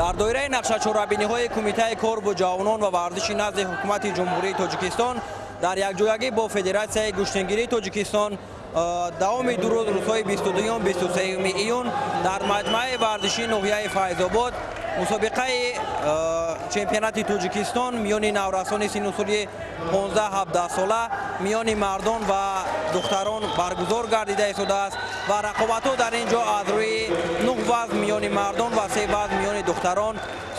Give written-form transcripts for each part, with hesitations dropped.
Дар доираи нақшачорабиниҳои Кумитаи кор бо ҷавонон ва варзиши назди Ҳукумати Ҷумҳурии Тоҷикистон дар якҷоягӣ бо Федератсияи гӯштингирии Тоҷикистон давоми ду рӯз, рӯзҳои 22-23 июн дар маҷмӯаи варзишии ноҳияи Файзобод мусобиқаи чемпионати Тоҷикистон миёни наврасони синну соли 15-17 сола миёни мардон ва духтарон баргузор гардида истодааст ва рақобатҳо дар ин ҷо аз рӯи 9 вазн миёни мардон ва 3 вазн миёни духтарон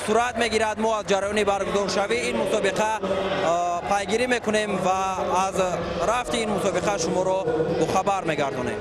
сурат мегирад. Мо аз ҷараёни баргузоршавии ин мусобиқа пайгирӣ мекунем ва аз рафти ин мусобиқа шуморо бохабар мегардонем.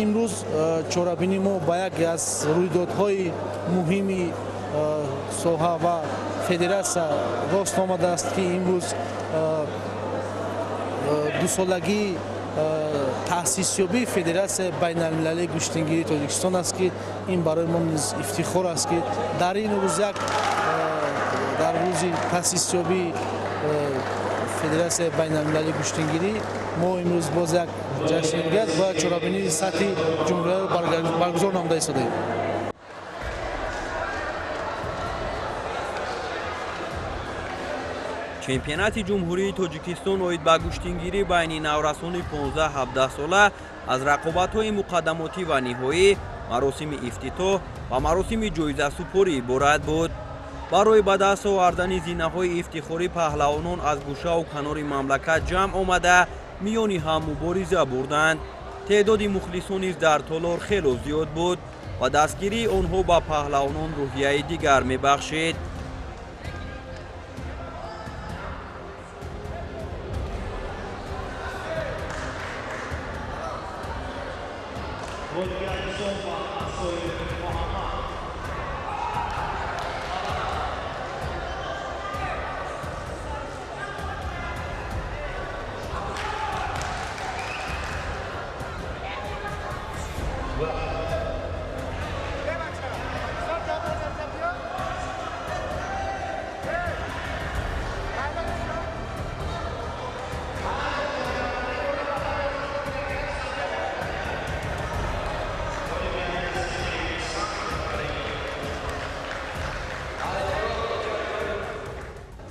Имрӯз чорабинии мо ба яке аз рӯйдодҳои муҳими соҳа ва федератсия рост омадааст, ки имрӯз дусолагии таъсисёбии Федератсияи байналмилалии гӯштингирии Тоҷикистон аст, ки ин барои мо низ ифтихор аст, ки дар ин рӯз як дар рӯзи таъсисёбии Федератсияи байналмилалии гӯштингирӣ мо имрӯз боз як ҷашн мегирад ва чорабинии сатҳи ҷумҳуриро баргузор намуда истодаем. Чемпионати Ҷумҳурии Тоҷикистон оид ба гӯштингирӣ байни наврасони 15-17 сола аз рақобатҳои муқаддамотӣ ва ниҳоӣ, маросими ифтитоҳ ва маросими ҷоизасупорӣ иборат буд. Барои ба даст овардани зинаҳои ифтихорӣ паҳлавонон аз гӯшаву канори мамлакат ҷамъ омада миёни ҳам мубориза бурданд. Теъдоди мухлисон низ дар толор хело зиёд буд ва дастгирии онҳо ба паҳлавонон рӯҳияи дигар мебахшид.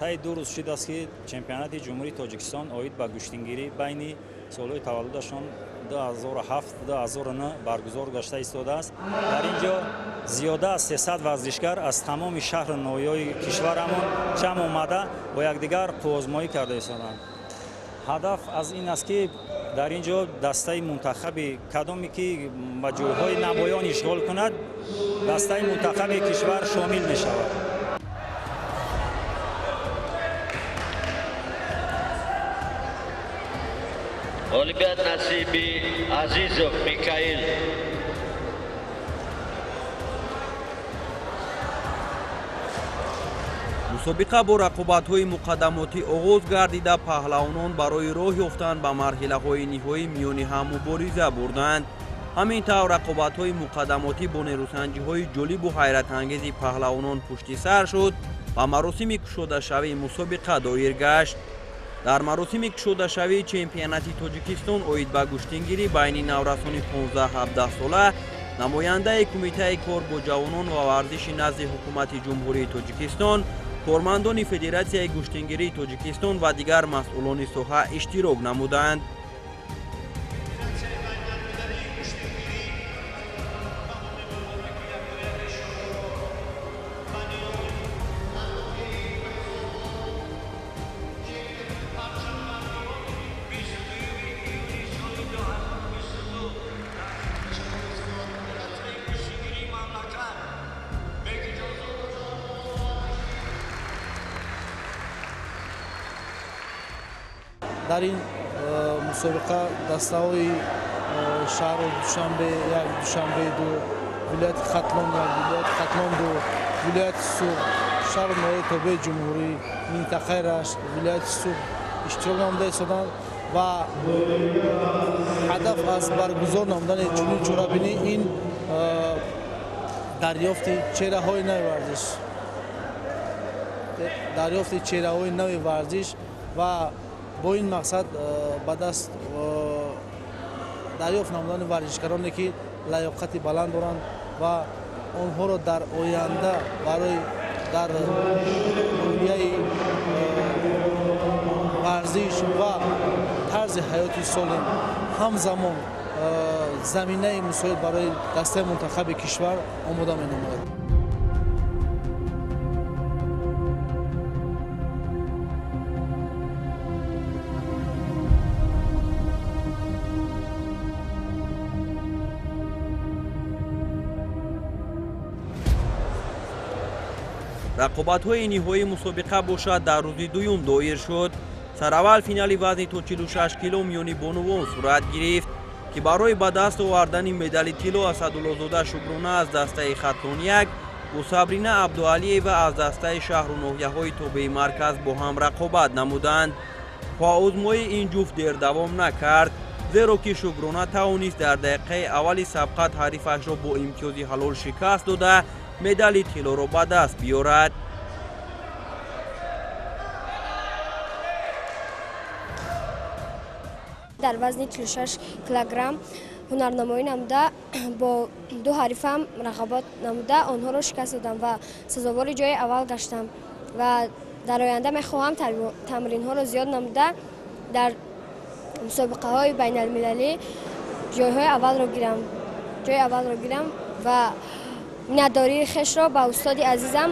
Таи 2 рӯз шудааст, ки чемпионати Ҷумҳурии Тоҷикистон оид ба гӯштингирӣ байни солҳои таваллудашон 2007-2009 баргузор гашта истодааст. Дар ин ҷо зиёда аз 300 варзишгар аз тамоми шаҳру ноҳияҳои кишварамон ҷамъ омада, бо якдигар қувваозмоӣ карда истоданд. Ҳадаф аз ин аст, ки дар ин ҷо дастаи мунтахаби кадоме ки ба ҷойҳои намоён ишғол кунад, дастаи мунтахаби кишвар шомил мешавад. Ғолибият насиби Азизов Микаил. Мусобиқа бо рақобатҳои муқаддамотӣ оғоз гардида, паҳлавонон барои роҳ ёфтан ба марҳилаҳои ниҳоӣ миёни ҳам мубориза бурданд. Ҳамин тавр, рақобатҳои муқаддамотӣ бо нерӯсанҷиҳои ҷолибу ҳайратангези паҳлавонон пушти сар шуд ва маросими кушодашавии мусобиқа доир гашт. Дар маросими кушодашавии чемпионати Тоҷикистон оид ба гӯштингирӣ байни наврасони 15-17 сола намояндаи Кумитаи кор бо ҷавонон ва варзиши назди Ҳукумати Ҷумҳурии Тоҷикистон, кормандони Федератсияи гӯштингирии Тоҷикистон ва дигар масъулони соҳа иштирок намуданд. Дар ин мусобиқа дастаҳои шаҳру Душанбе 1, Душанбе 2, вилояти Хатлон 1, вилояти Хатлон 2, вилояти Суғд, шаҳру ноҳияи тобеи ҷумҳурӣ, минтақаи Рашт, вилояти Суғд иштирок намуда истоданд ва ҳадаф аз баргузор намудани чунин чорабинӣ ин дарёфти чеҳраҳои нави варзиш, дарёфти чеҳраҳои нави варзиш ва бо ин мақсад ба даст дарёфт намудани варзишгароне, ки лаёқати баланд доранд ва онҳоро дар оянда барои дар рӯҳияи варзиш ва тарзи ҳаёти солим, ҳамзамон заминаи мусоид барои дастаи мунтахаби кишвар омода менамояд. Рақобатҳои ниҳоии мусобиқа бошад, дар рӯзи дуюм доир шуд. Сараввал финали вазни то 46 кило миёни бонувон сурат гирифт, ки барои ба даст овардани медали тилло Асадуллозода Шукрона аз дастаи Хатлон 1 бо Сабрина Абдуалиева аз дастаи шаҳру ноҳияҳои тобеи марказ бо ҳам рақобат намуданд. Қувваозмоии ин ҷуфт дер давом накард, зеро ки Шукрона тавонист дар дақиқаи аввали сабқат ҳарифашро бо имтиёзи ҳалол шикаст дода, медали тиллоро ба даст биёрад. Дар вазни 46 килограмм ҳунарнамоӣ намуда, бо ду ҳарифам рақобат намуда, онҳоро шикаст додам ва сазовори ҷои аввал гаштам ва дар оянда мехоҳам тамринҳоро зиёд намуда, дар мусобиқаҳои байналмилалӣ ҷойҳои аввалро гирам, ҷои аввалро гирам ва миннатдории хешро ба устоди азизам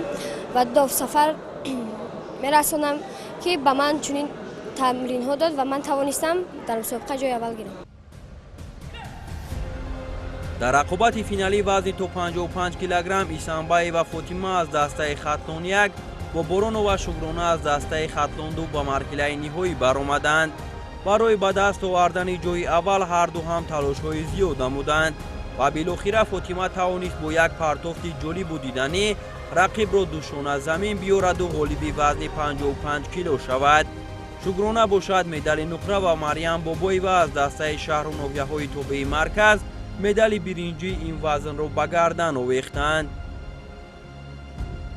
ва Довсафар мерасонам, ки ба ман чунин тамринҳо дод ва ман тавонистам дар мусобиқа ҷои аввал гирам. Дар рақобати финалӣ вазни то 55 килограмм Исамбаева Фотима аз дастаи Хатлон 1 бо Боронова Шукрона аз дастаи Хатлон 2 ба марҳилаи ниҳоӣ баромаданд. Барои ба даст овардани ҷои аввал ҳарду ҳам талошҳои зиёд намуданд ва билохира Фотима тавонист бо як партофти ҷолибу диданӣ рақибро душона замин биёраду ғолиби вазни 55 кило шавад. Шукрона бошад, медали нуқра ва Марьям Бобоева аз дастаи шаҳру ноҳияҳои тобеи марказ медали биринҷии ин вазнро ба гардан овехтанд.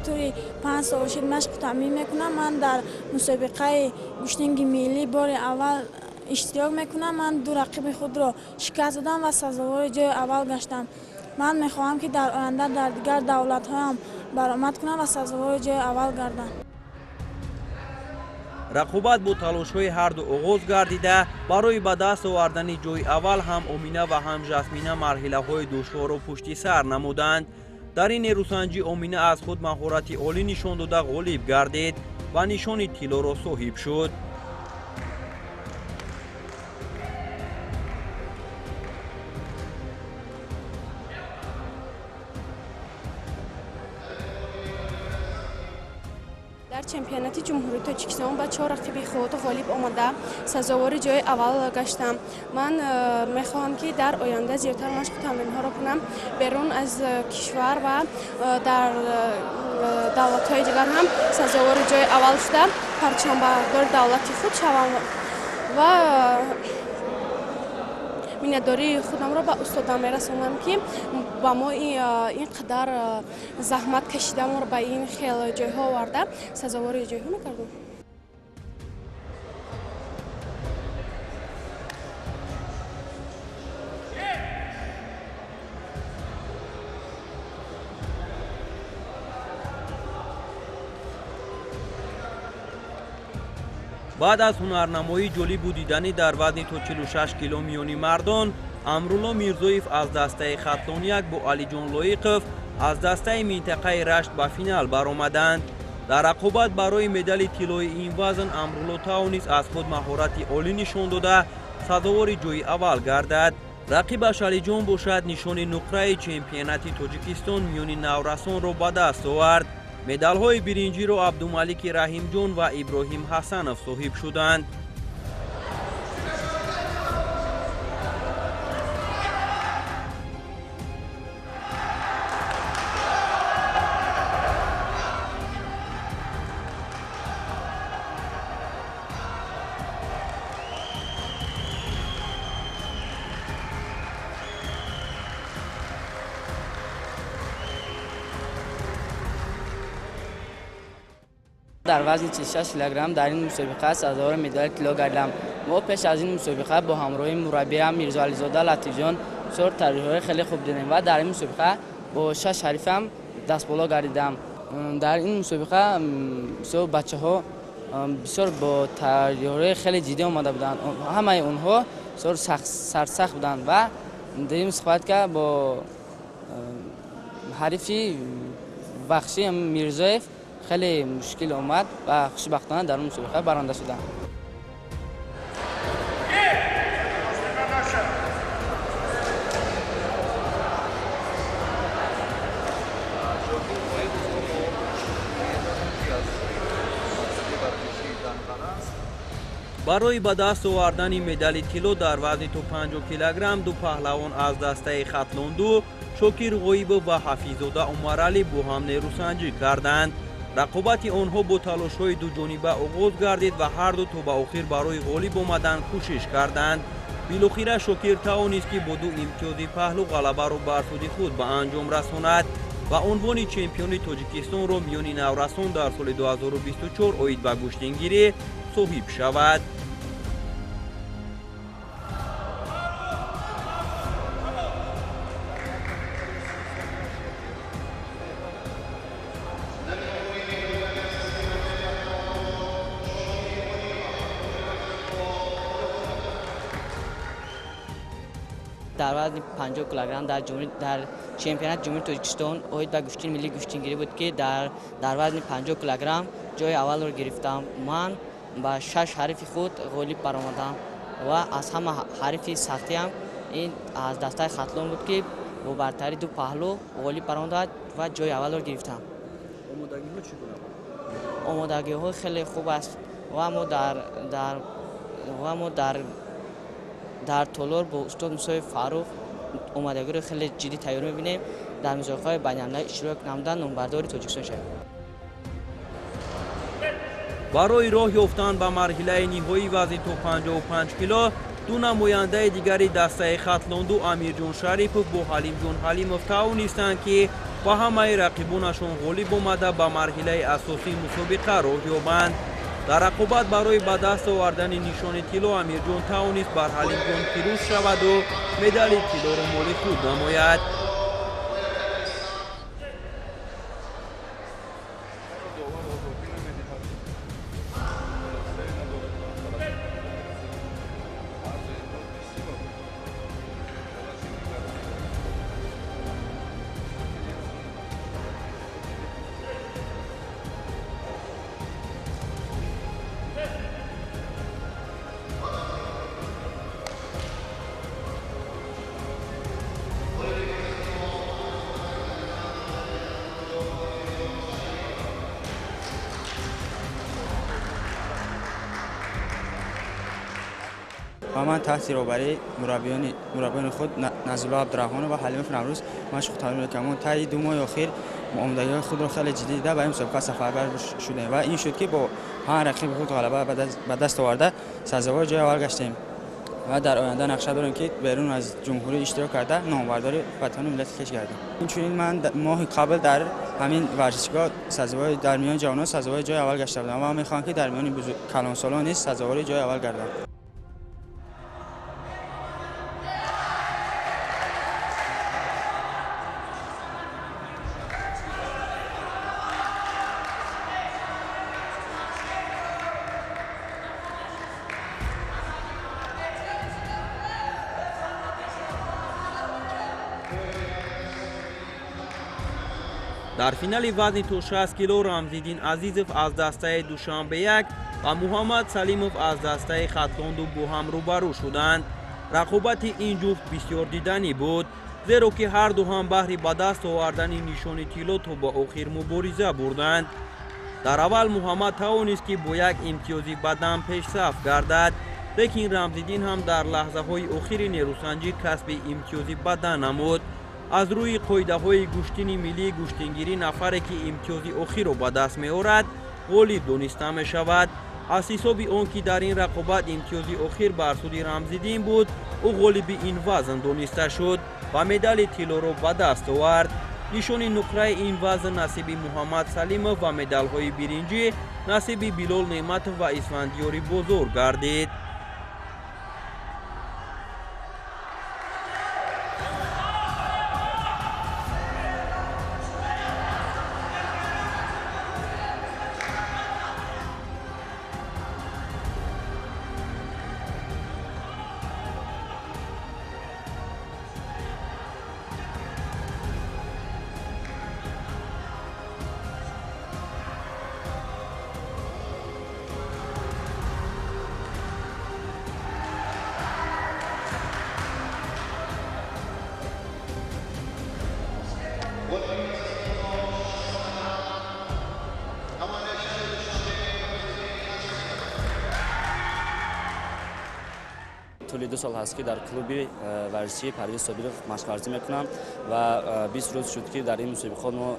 Тӯли 5 сол шуд машқу таъмин мекунам. Ман дар мусобиқаи гӯштинги миллӣ бори аввал иштирок мекунам. Ман ду рақиби худро шикаст додам ва сазовори ҷои аввал гаштам. Ман мехоҳам, ки дар оянда дар дигар давлатҳоям баромад кунам ва сазовори ҷои аввал гардам. Рақобат бо талошҳои ҳарду оғоз гардида, барои ба даст овардани ҷои аввал ҳам Омина ва ҳам Жасмина марҳилаҳои душворро пушти сар намуданд. Дар ин нерӯсанҷӣ Омина аз худ маҳорати олӣ нишон дода ғолиб гардид ва нишони тиллоро соҳиб шуд. Дар чемпионати Ҷумҳурии Тоҷикистон ба 4 рақиби худ ғолиб омада, сазовори ҷои аввал гаштам. Ман мехоҳам, ки дар оянда зиёдтар машқу тамринҳоро кунам, берун аз кишвар ва дар давлатҳои дигар ҳам сазовори ҷои аввал шуда, парчамбардори давлати худ шавам ва миннатдории худамро ба устодам мерасонам, ки ба мо ин қадар заҳмат кашида, моро ба ин хел ҷойҳо оварда, сазовори ҷойҳо мекардем. Баъд аз ҳунарнамоии ҷолибу диданӣ дар вазни то 46 кило миёни мардон, Амрулло Мирзоев аз дастаи Хатлон-1 бо Алиҷон Лоиқов аз дастаи минтақаи Рашт ба финал баромаданд. Дар рақобат барои медали тиллои ин вазн Амрулло тавонист аз худ маҳорати олӣ нишон дода, сазовори ҷои аввал гардад. Рақибаш Алиҷон бошад, нишони нуқраи чемпионати Тоҷикистон миёни наврасонро ба даст овард. Медалҳои биринҷиро Абдумалики Раҳимҷон ва Иброҳим Ҳасанов соҳиб шуданд. Дар вазни 46 килограмм дар ин мусобиқа сазовори медали тилло гардидам. Мо пеш аз ин мусобиқа бо ҳамроҳии мураббиам Мирзо Ализода Латифҷон бисёр таҷрибаҳои хеле хуб дидем ва дар ин мусобиқа бо 6 ҳарифам дастболо гардидам. Дар ин мусобиқа бисёр бачаҳо бисёр бо таҷрибаҳои хеле ҷиддӣ омада буданд. Ҳамаи онҳо бисёр сарсахт буданд ва дар ин схватка бо ҳарифи бахши Мирзоев хеле мушкил омад ва хушбахтона дар он мусобиқа баранда шудам. Барои ба даст овардани медали тилло дар вазни то 50 килограмм ду паҳлавон аз дастаи Хатлон-2 Шокир Ғоибов ва Ҳафиззода Умаралӣ бо ҳам нерӯсанҷӣ карданд. Рақобати онҳо бо талошҳои дуҷониба оғоз гардид ва ҳарду то ба охир барои ғолиб омадан кӯшиш карданд. Билохира Шокир тавонист, ки бо 2 имтиёзи паҳлӯ ғалабаро бар суди худ ба анҷом расонад ва унвони чемпиони Тоҷикистонро миёни наврасон дар соли 2024 оид ба гӯштингирӣ соҳиб шавад. Дар вазни 50 килограмм дар чемпионати Ҷумҳурии Тоҷикистон оид ба гӯштини миллии гӯштингирӣ буд, ки дар вазни 50 килограмм ҷои аввалро гирифтам. Ман ба 6 ҳарифи худ ғолиб баромадам ва аз ҳама ҳарифи сахтиам ин аз дастаи Хатлон буд, ки бо бартарии 2 паҳлӯ ғолиб баромада ва ҷои аввалро гирифтам. Омодагиҳо чӣ гуна буд? Омодагиҳо хеле хуб аст ва мо дар толор бо устод Мусоев Фаррух омодагиро хеле ҷиддӣ тайёр мебинем. Дар мусобиқаҳои байналмилалӣ иштирок намуда номбардори Тоҷикистон шавем. Барои роҳ ёфтан ба марҳилаи ниҳоии вазни то 55 кило ду намояндаи дигари дастаи Хатлон-2 Амирҷон Шарипов бо Ҳалимҷон Ҳалимов тавонистанд, ки ба ҳамаи рақибонашон ғолиб омада ба марҳилаи асосии мусобиқа роҳ ёбанд. Дар рақобат барои ба даст овардани нишони тилло Амирҷон тавонист бар Ҳалимҷон пирӯз шаваду медали тиллоро моли худ намояд. ва ман таҳти роҳбарии мураббиёни худ Назрулло Абдураҳмонов ва Ҳалимов Наврӯз машқу тамрин мекунам. Мо таи 2 моҳи охир омодагиҳои худро хеле ҷиддӣ дида ба ин мусобиқа сафарбар шудем ва ин шуд, ки бо ҳар рақиби худ ғалаба ба даст оварда сазовори ҷои аввал гаштем ва дар оянда нақша дорем, ки берун аз ҷумҳурӣ иштирок карда номбардори ватану миллати хеш гардем. Инчунин ман моҳи қабл дар ҳамин варзишгоҳ дар миёни ҷавонон сазовори ҷои аввал гашта будам ва мехоҳам, ки дар миёни калонсолон низ сазовори ҷои аввал гардам. Дар финали вазни то 60 кило Рамзиддин Азизов аз дастаи Душанбе 1 ва Муҳаммад Салимов аз дастаи Хатлон 2 бо ҳам рӯбарӯ шуданд. Рақобати ин ҷуфт бисёр диданӣ буд, зеро ки ҳарду ҳам баҳри ба даст овардани нишони тилло то ба охир мубориза бурданд. Дар аввал Муҳаммад тавонист, ки бо як имтиёзи бадан пешсаф гардад, лекин Рамзиддин ҳам дар лаҳзаҳои охири нерӯсанҷӣ касби имтиёзи бадан намуд. Аз рӯи қоидаҳои гӯштини миллии гӯштингирӣ нафаре, ки имтиёзи охирро ба даст меорад, ғолиб дониста мешавад. Аз ҳисоби он ки дар ин рақобат имтиёзи охир бар суди Рамзиддин буд, ӯ ғолиби ин вазн дониста шуд ва медали тиллоро ба даст овард. Нишони нуқраи ин вазн насиби Муҳаммад Салимов ва медалҳои биринҷӣ насиби Билол Неъматов ва Исфандиёри Бозор гардид. Тӯли 2 сол ҳаст, ки дар клуби варзишии Парвиз Собиров машқварзӣ мекунам ва 20 рӯз шуд, ки дар ин мусобиқот мо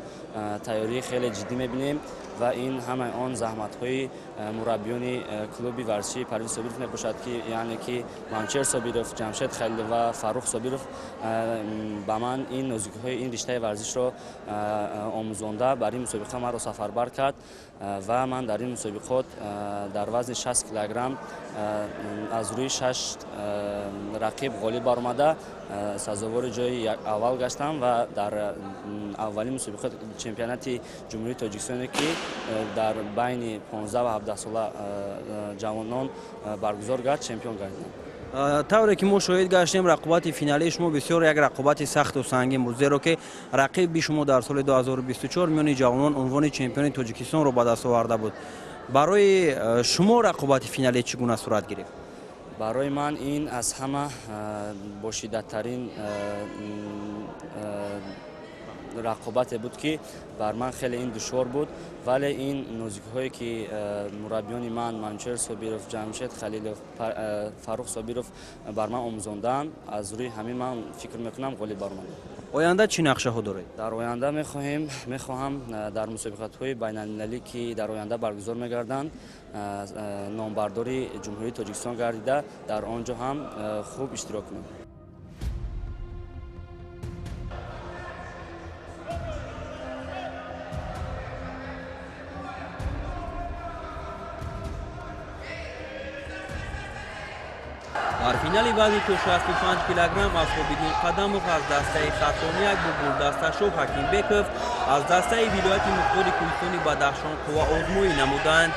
тайёрии хеле ҷиддӣ мебинем ва ин ҳамаи он заҳматҳои мураббиёни клуби варзишии Парвиз Собиров мебошад, ки яъне ки Манчер Собиров, Ҷамшед Халилов ва Фаррух Собиров ба ман ин нозукиҳои ин риштаи варзишро омӯзонда бар ин мусобиқа маро сафарбар кард ва ман дар ин мусобиқот дар вазни 60 килограмм аз рӯи 6 рақиб ғолиб баромада сазовори ҷои аввал гаштам ва дар аввалин мусобиқот чемпионати Ҷумҳурии Тоҷикистоне, ки дар байни 15 ва 17 сола ҷавонон баргузор гард, чемпион гардидам. Тавре ки мо шоҳид гаштем, рақобати финалии шумо бисёр як рақобати сахту сангин буд, зеро ки рақиби шумо дар соли 2024 миёни ҷавонон унвони чемпиони Тоҷикистонро ба даст оварда буд. Барои шумо рақобати финалӣ чӣ гуна сурат гирифт? Барои ман ин аз ҳама бошиддаттарин рақобате буд, ки бар ман хеле ин душвор буд, вале ин нозукиҳое, ки мураббиёни ман Манчер Собиров, Ҷамшед Халилов, Фаррух Собиров бар ман омӯзондаанд, аз рӯи ҳамин ман фикр мекунам ғолиб баромадам. Оянда чӣ нақшаҳо доред? Дар оянда мехоҳам дар мусобиқатҳои байналмилалӣ, ки дар оянда баргузор мегарданд, номбардори Ҷумҳурии Тоҷикистон гардида дар он ҷо ҳам хуб иштирок кунам. Дар финали вазни то 65 килограмм Асҳобиддин Қадамов аз дастаи Хатлон 1 бо гулдасташов Ҳакимбеков аз дастаи вилояти мухтори кӯҳистони Бадахшон қувваозмоӣ намуданд.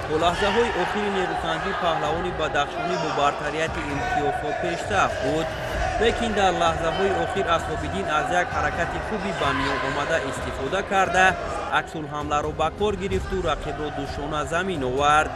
То лаҳзаҳои охири нерӯсанҷӣ паҳлавони бадахшонӣ бо бартарияти имтиёзҳо пешсаф буд, лекин дар лаҳзаҳои охир Асҳобиддин аз як ҳаракати хуби ба миён омада истифода карда аксулҳамларо ба кор гирифту рақибро душона замин овард.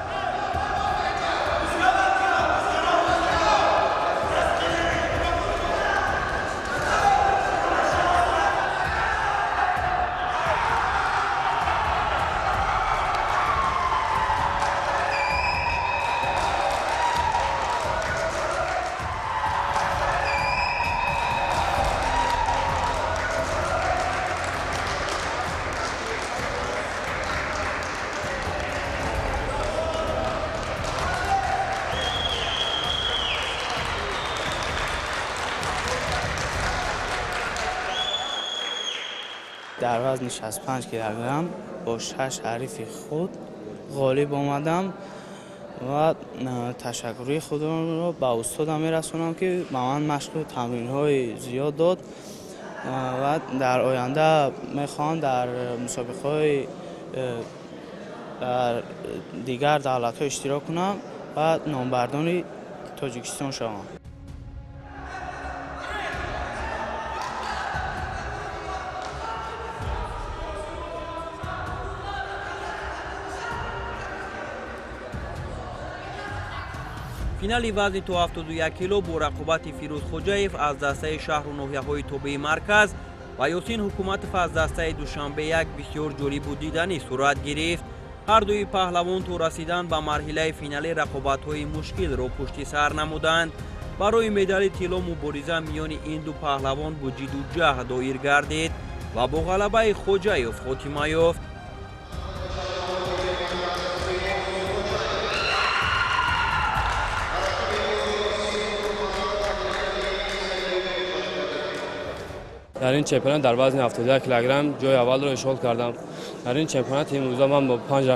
Дар вазни 65 килограмм бо 6 ҳарифи худ ғолиб омадам ва ташаккури худро ба устодам мерасонам, ки ба ман машқу тамринҳои зиёд дод ва дар оянда мехоҳам дар мусобиқаҳои дар дигар давлатҳо иштирок кунам ва номбардори Тоҷикистон шавам. Финали вазни то 71 кило бо рақобати Фирӯз Хоҷаев аз дастаи шаҳру ноҳияҳои тобеи марказ ва Ёсин Ҳукуматов аз дастаи Душанбе як бисёр ҷолибу диданӣ сурат гирифт. Ҳар дуи паҳлавон то расидан ба марҳилаи финали рақобатҳои мушкилро пушти сар намуданд. Барои медали тилло мубориза миёни ин ду паҳлавон бо ҷидду ҷаҳд доир гардид ва бо ғалабаи Хоҷаев хотима ёфт. Дар ин чемпионат дар вазни 71 килограмм ҷои аввалро ишғол кардам. Дар ин чемпионат имрӯза ман бо 5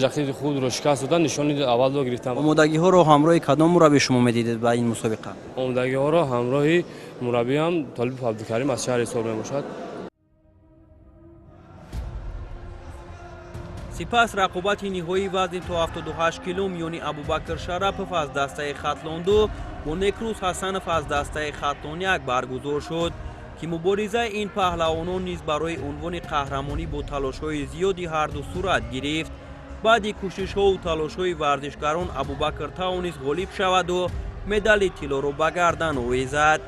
рақиби худро шикаст дода нишони аввалро гирифтам. Омодагиҳоро ҳамроҳи кадом мураббӣ шумо медидед ба ин мусобиқа? Омодагиҳоро ҳамроҳи мураббиам Толибов Абдукарим аз шаҳри Ҳисор мебошад. Сипас рақобати ниҳоии вазни то 78 кило миёни Абубакр Шарапов аз дастаи Хатлон 2 бо Некрӯз Ҳасанов аз дастаи Хатлон 1 баргузор шуд, ки муборизаи ин паҳлавонон низ барои унвони қаҳрамонӣ бо талошҳои зиёди ҳарду сурат гирифт. Баъди кӯшишҳову талошҳои варзишгарон Абубакр тавонист ғолиб шаваду медали тиллоро ба гардан овезад.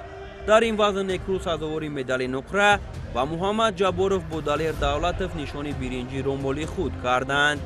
Дар ин вазн Некрӯз сазовори медали нуқра ва Муҳаммад Ҷабборов бо Далер Давлатов нишони биринҷиро моли худ карданд.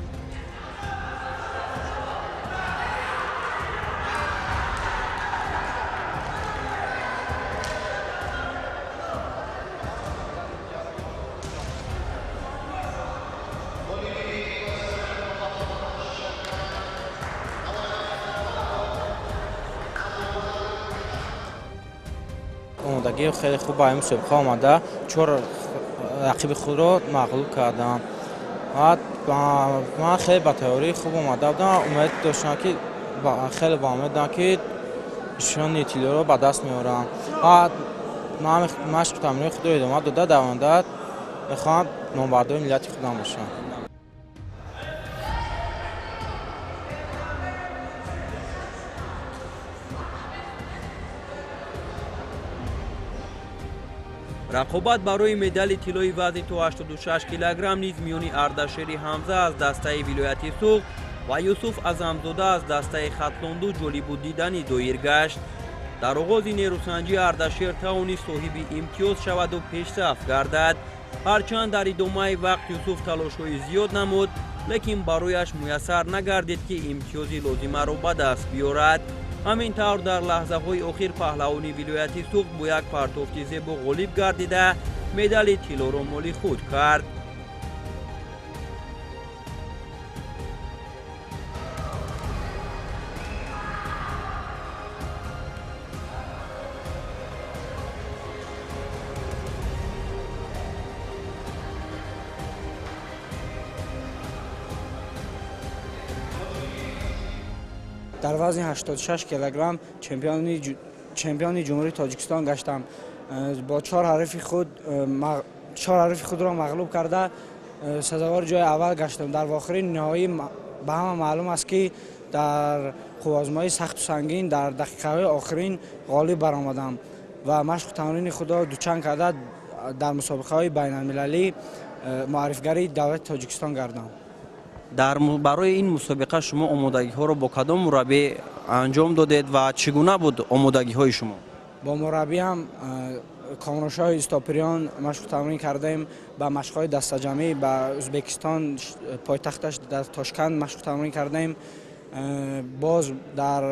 Омодагӣ хеле хуб ба ин мусобиқа омада, 4 рақиби худро мағлуб кардам. Ман хеле ба тайёрии хуб омада будам, умед доштам ки хеле ба умед дорам ки нишони тиллоро ба даст меорам. Ман машқу тамрини худро идома дода, дар оянда мехоҳам номбардори миллати худам бошам. Рақобат барои медали тиллои вазни то 86 килограмм низ миёни Ардашери Ҳамза аз дастаи вилояти Суғд ва Юсуф Азамзода аз дастаи Хатлон 2 ҷолибу диданӣ доир гашт. Дар оғози нерӯсанҷӣ Ардашер тавонист соҳиби имтиёз шаваду пешсаф гардад. Ҳарчанд дар идомаи вақт Юсуф талошҳои зиёд намуд, лекин барояш муяссар нагардид, ки имтиёзи лозимаро ба даст биёрад. Ҳамин тавр дар лаҳзаҳои охир паҳлавони вилояти Суғд бо як партофти зебо ғолиб гардида медали тиллоро моли худ кард. Дар вазни 86 килограмм чемпиони Ҷумҳурии Тоҷикистон гаштам. Бо 4 ҳарифи худро мағлуб карда сазовори ҷои аввал гаштам. Дар вохӯрии ниҳоӣ ба ҳама маълум аст, ки дар қувваозмоии сахту сангин дар дақиқаҳои охирин ғолиб баромадам ва машқу тамрини худро дучанд карда дар мусобиқаҳои байналмилалӣ муаррифигарии давлати Тоҷикистон гардам. Барои ин мусобиқа шумо омодагиҳоро бо кадом мураббӣ анҷом додед ва чӣ гуна буд омодагиҳои шумо? Бо мураббиам Комроншоҳи Истопириён машқу тамрин кардаем, ба машқҳои дастаҷамъӣ ба Ӯзбекистон пойтахташ дар Тошканд машқу тамрин кардаем. Боз дар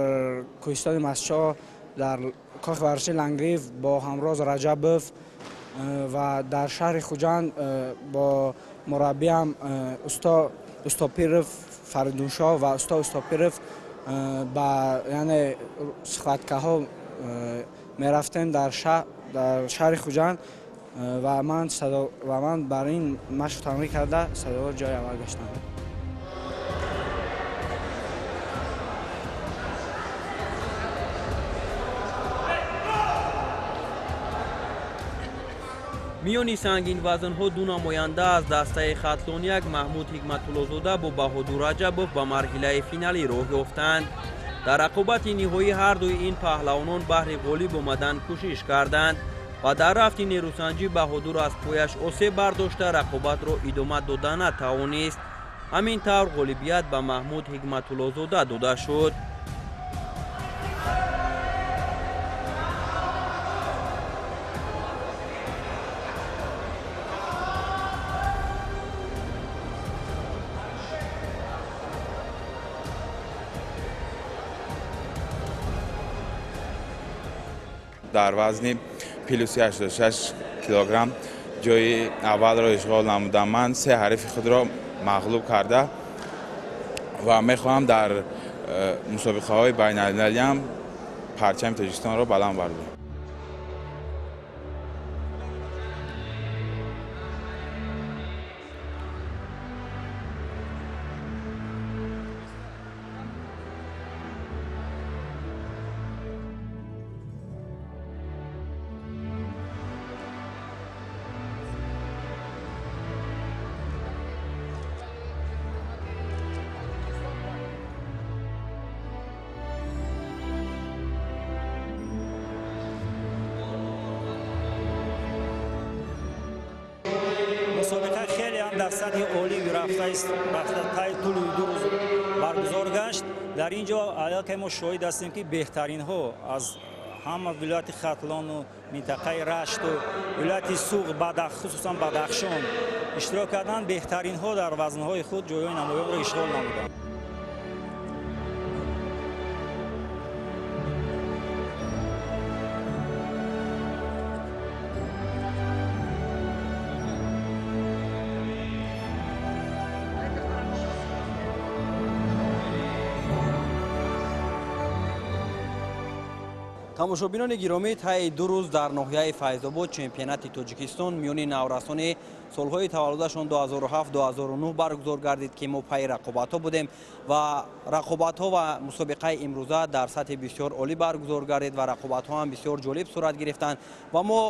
кӯҳистони Мастчоҳ дар кохи варзиши Лангриф бо ҳамроз Раҷабов ва дар шаҳри Хуҷанд бо мураббиам усто Устопиров Фаридуншоҳ ва усто Устопиров ба яъне схваткаҳо мерафтем дар шаҳри Хуҷанд. Ва ман бар ин машқу тамрин карда сазовори ҷои аввал гаштам. Миёни сангинвазнҳо ду намоянда аз дастаи Хатлон як Маҳмуд Ҳикматуллозода бо Баҳодур Раҷабов ба марҳилаи финалӣ роҳ ёфтанд. Дар рақобати ниҳоӣ ҳардуи ин паҳлавонон баҳри ғолиб омадан кӯшиш карданд ва дар рафти нерӯсанҷӣ Баҳодур аз пояш осеб бардошта рақобатро идома дода натавонист. Ҳамин тавр ғолибият ба Маҳмуд Ҳикматуллозода дода шуд. Дар вазни плюси 86 килограмм ҷои аввалро ишғол намудам. Ман се ҳарифи худро мағлуб карда ва мехоҳам дар мусобиқаҳои байналмилалиам парчами Тоҷикистонро баланд бардорам. Мусобиқа хеле ҳам дар сатҳи олӣ рафта таи тӯли ду рӯз баргузор гашт. Дар ин ҷо аллакай мо шоҳид ҳастем, ки беҳтаринҳо аз ҳама вилояти Хатлону минтақаи Рашту вилояти Суғд, хусусан Бадахшон иштирок карданд. Беҳтаринҳо дар вазнҳои худ ҷойҳои намоёнро ишғол намуданд. Тамошобинони гиромӣ, таи ду рӯз дар ноҳияи Файзобод чемпионати Тоҷикистон миёни наврасони солҳои таваллудашон 2007-2009 баргузор гардид, ки мо пайи рақобатҳо будем ва рақобатҳо ва мусобиқаи имрӯза дар сатҳи бисёр олӣ баргузор гардид ва рақобатҳо ҳам бисёр ҷолиб сурат гирифтанд ва мо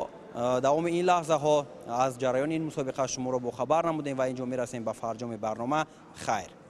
давоми ин лаҳзаҳо аз ҷараёни ин мусобиқа шуморо бохабар намудем ва инҷо мерасем ба фарҷоми барнома. Хайр.